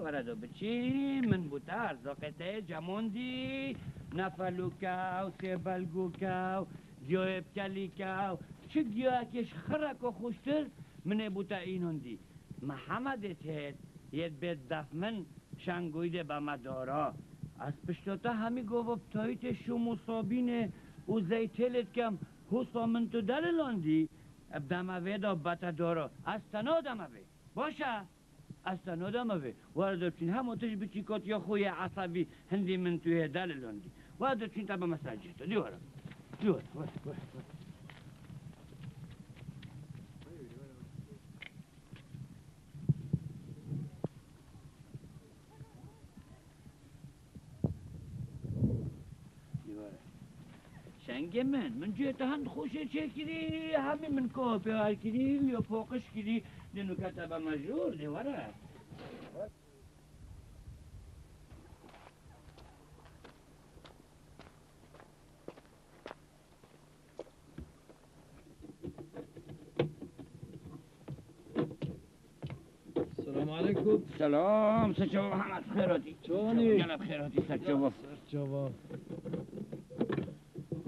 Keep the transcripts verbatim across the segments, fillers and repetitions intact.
Were do biçî, min bû te erzaqê te yê cemandî, nefelûke û sêbelgûke û giyayê bi kelîke û çi giyayekê ji xireko xweştir min ê bû te înandî. Mihemedê têt yê bêt def min Şengûyî dê be me dara. Ez pişta te hemî gava bi tayîtê şûm û sabînê û zeytêlê dikem, hosa min tu delilandî, bi demevê de be te dara. Ez te nademe vê. Baş e? Ez te nademe vê. Were de çûn hema tişt biçî katiya xwe yê esebî hindî min tu yê delilandî. Were de çûn te bime ser cihê te. Dî were. Dî were. Were, were, were. Şengê min, min cihê te hend xweşê çêkirî, hemî min ka pê wer kirî û ya paqij kirî, dê nûke te be mejûr, dê were. Selam aleykum. Selam, ser çava Mihemed, xêr hatî. Çawanî? Gele bi xêr hatî, ser çava. Ser çava.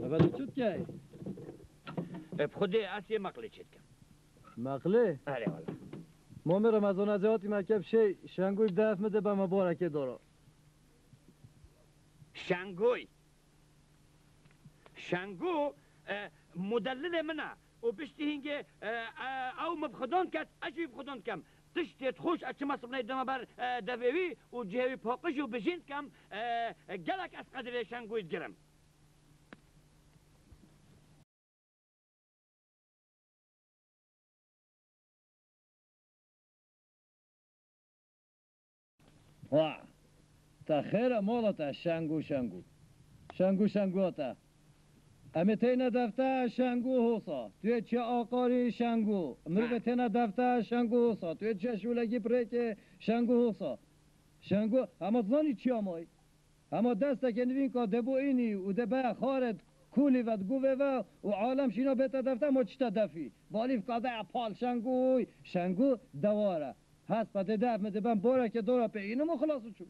Eve tu çi dikey? E, bi Xwedê ez ê meqlê çêdikim. Meqlê? Erê wele. Mamê Remezan ez ê hatî meke bi şey, Şengûy bi def min de be me barekê dara. Şengûy. Şengû, e, modellilê min e û piştî hingê, e, e, ew min bi Xudan ket, ez jî bi Xudan dikem. Tiştê xweş ez çima sibney dime ber, e, devê wî û cihê wî paqij û bijîn dikem, e, e, gelek ez qedirê Şengûyî digirim. Ha, te xêr e mala te, Şengû, Şengû. Şengû, Şengû te. Em ê têne defte, Şengû hosa. Tu yê çi aqarî, Şengû. Mirov ê têne defte, Şengû hosa. Tu yê çi şûlekî pirêkê, Şengû hosa. Şengû, hema zanî çi ya may. Hema desteke nivînka debo înî û debe xaret kulî ve, di govê ve û alem şîna bête defte, ma çi te defî? Balî vka de pal Şengûy, Şengû dewar e. Hespa dê def min diben, boreke dora pê înim û xilas û çû.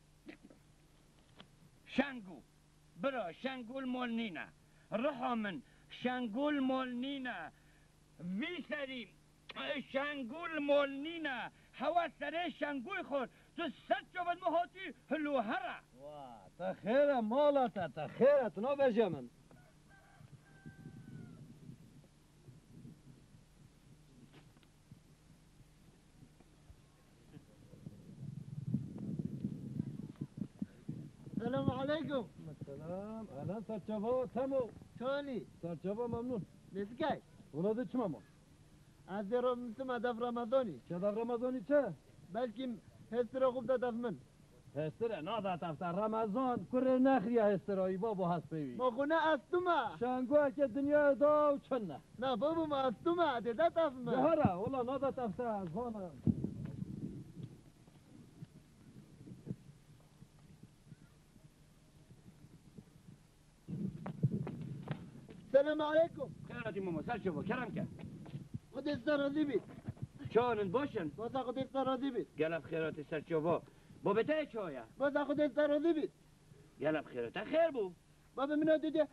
Şengû, bira, Şengû li mol nîne. Riha min, Şengû li mol nîne. Vî serî, Şengû li mol nîne. Hewa serê Şengûy xwar. Tu ser çavan min hatî hilo here. Wa, te xêr e mala te, te xêr e, tu nabêje min. Selamu aleykum. Selam. Ehlen, serçava, temo. Çawanî? Serçava, memnun. Nesikay? Wala de çima ma? Ez dê ro min sima def Remezanî. Çi def Remezanî çi? Belkî hêstira xwe bide def min. Hêstire nade tefte. Remezan kurê nexriya hêstira wî babo hespê wî. Ma xwe ne ez tu me. Şengoyeke dinyayê da û çin ne. Na babo ma ez tu me, dê de tef min. De here, wala nade tefte, ez vana. Selam aleykum. Xêr hatî mama, ser çava, kerem ke. Xwedê ser razî bît. Çawan in, baş in? Baza Xwedê ser razî bît. Gelek xêr hatî, ser çava. Babê te çawa ye? Baza Xwedê ser razî bît. Gelek xêr hatî. Xêr bû. Babê min ot dê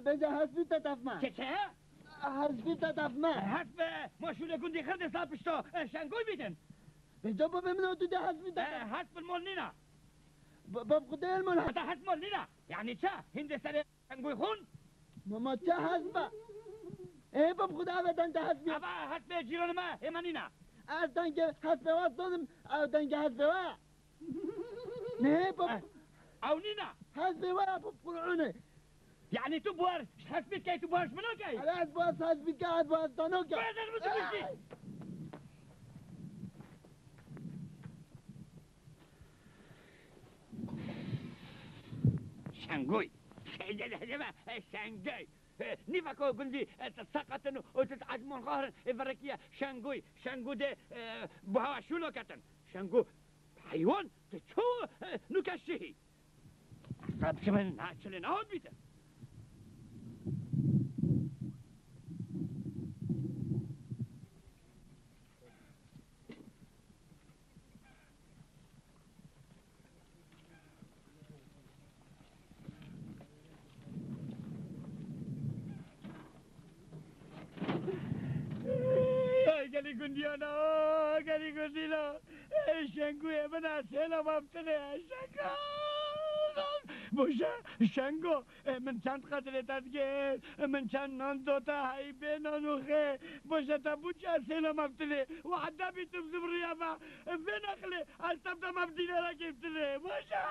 bêje hespî te tef me. Çi, çi? Hespî te tef me. Hesp, e, ma şûlê gundî xir dê sal pişta, e, Şengoy bîtin. Bêje babê min ot dê hespî te tef. E, hesp li mol nîna. Ba-, bab Xwedê li mol. Heta hesp mol nîna. Yani çi? Hindê serê Şengoy xwin? Mama, çi hesp e? Ê, bab Xwedê, eve denge hespî. Eva hespê cîranê me, ê me nîna. Ez denge hespê we zanim, ew denge hespê we. Ne, bab. Eh, ew nîna. Hespê we ya, bab Qur'anê. Yani tu buhar hespî key, tu buhar ji min key? Eve ez buhar hespî ke, ez buhar dano ke. Bêdin min tu bişî. Şengoy. Şengoy. Nîveko gundî, e, seqetin û tu ezmon xarin, e, verekiye. Şengoy, Şengoy de, e, buha şûlo ketin. Şengoy, heywan, tu ço, e, nuke şihî. Qep ji min naçilin ahut bîte. Gundiyana, gelî gundîna. Ê, Şengûyê min a sêla maftinê, Şengo. Boşa, Şengo. Ê, min çend xatirê te dikir. Min çend nan dota, hey bê nan û xê. Boşa te bû çi a sêla maftinê. Wahda bî tu bi zibriya me. Vê naqilê, ez tevde maftinê re kêftinê. Boşa.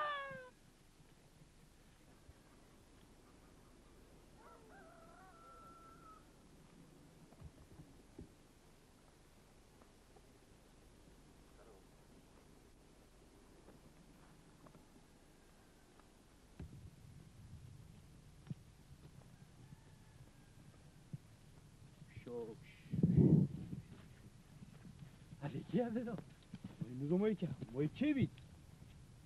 Şok. Alê kî ev da? Moy nizam moy kî? Moy kê bît?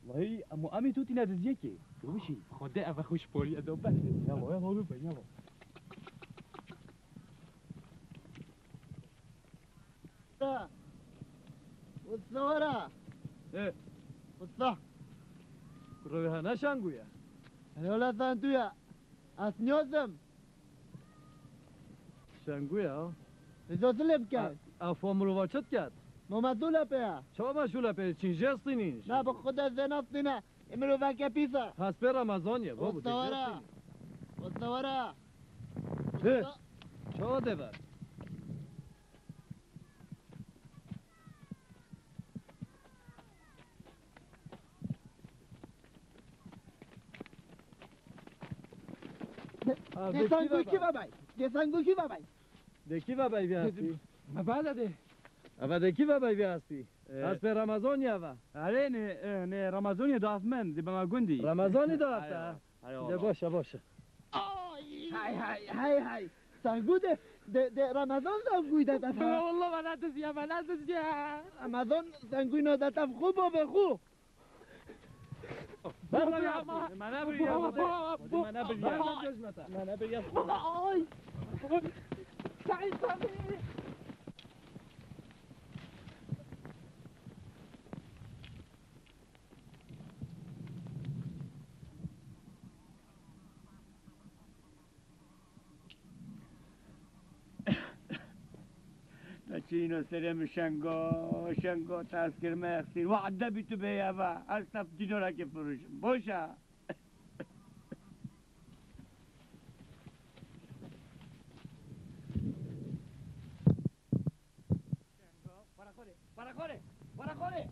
Vay, emo emê tu tîne diziyekê. Tu bişî. Xwedê eve xwe ji poriyê do bes. Ya vay, ya vay, ya vay. Usta. Usta wara. He. Usta. Kuro ha ne Şengû ya? Helal sen tu ya. Asniyozum. Şengû ya. Rizo dilê bike. A, a fo mirova çi diket? Mama dûle pê ya. Çawa me şûle pê? Çin jê stînîn. Na, bi xwe de zê nastîne. Ê miroveke pîs e. Hespê Remezanê, babo, Usta wara. Usta wara. He. Usta. Çawa de ver? De, de sangu kî ve bay? De sangu kî ve bay? De kî ve bay vê astî? Me bala de. Ava de kî ve bay vê astî? Ee. Hespê Remezanê ava. Erê, ne, e, ne, Remezanê daf min, di bana gundî. Remezanê daf ta? Erê, erê, de wala. Başa, başa. Ay! Hay, hay, hay, hay. Sangu de, de, de Remezan sangu de, de. Wala bana diziya, bana diziya. Remezan sangu no de taf xu bo be xu. Baba ya, baba. Mana bir ya. Mana bir ya. Mana bir ya. Ay. Said abi. Ta çîno serê min Şengo, Şengo, ta ez kirime exsîr. Wa edebî tu bê ya va. Ez te dînorekê firûşim. Boşa. Şengo, para xwe rê, para xwe rê, para xwe rê.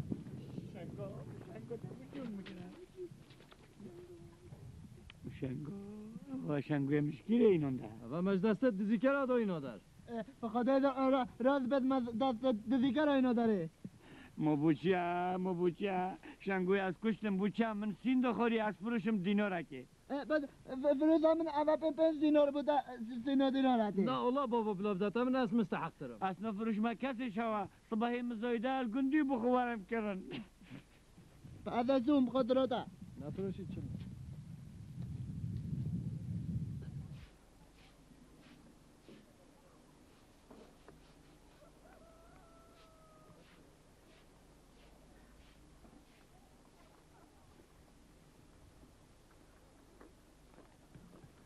Şengo, Şengo, te bikî min bikine. Şengo, ava Şengoyê min ji kî re înon de? Ava me ji destê dizîkera do îno der. E, bi Xwedê de ra-, rast bet me destê dizîkera îno derê. Mo bûçiya, mo bûçiya. Şengoyê ez kuştim bûçiya min sîndo xorî ez firûşim dînorekê. E, bes, f-, firoza min ava pê pênc dînar bû da, s-, sîno dînar hatî. Na, ola bavo, bila zata min ez misteheqtir im. Ez nefirûşme kesê şewa, sibehê min zayde el gundî bû xwe werem kirin. Ez zûm xwe dirota. Nefirûşî çi?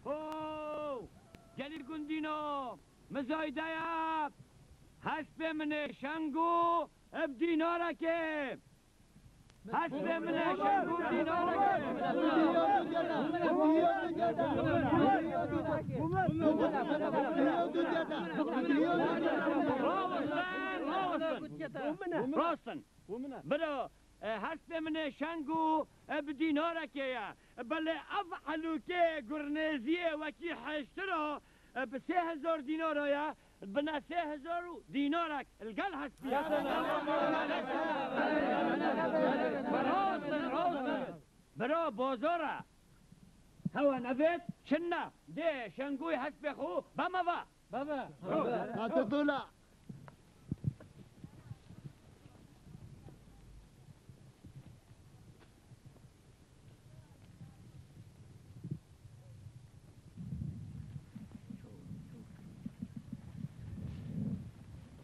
Ho! Gelî gundîno, mizaydeya hespê min ê Şengo eb dînarekê. Hespê min ê Şengo dînarekê. Rawestin, rawestin. Rawestin. Bira, e, hespê min ê Şengo, e, bi dînarekê ye. Belê ev elûkê gurnêziyê wekî heştira, e, bi sê hezar dînara ye, bine sê hezar û dînarek li gel hespî ye. Rawestin, rawestin. Bira, bazar e. Hewa nevêt çinne. Dê Şengoyê hespê xwe beme va. Baba. Baba. Baba. Baba.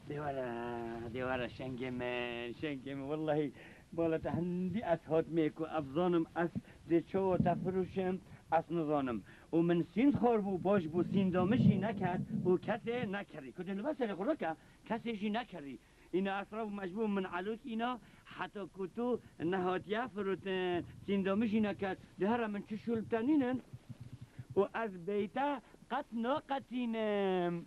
Dêwara, dêwara Şengê min, Şengê min, wellahî, bala te hindî ez hatmê ku ez zanim ez dê çawa te firûşim, ez nizanim. Û min sînd xwar bû, baş bû, sînda min jî neket û kesê nekirî. Ku dê li ber serê xwe rike, kesê jî nekirî. Îna ez rew mecbûr min elok îna, heta ku tu nehatiye firotin, çînda min jî neket. Di here min çi şûl tenînin û ez beyte qet naqetînim.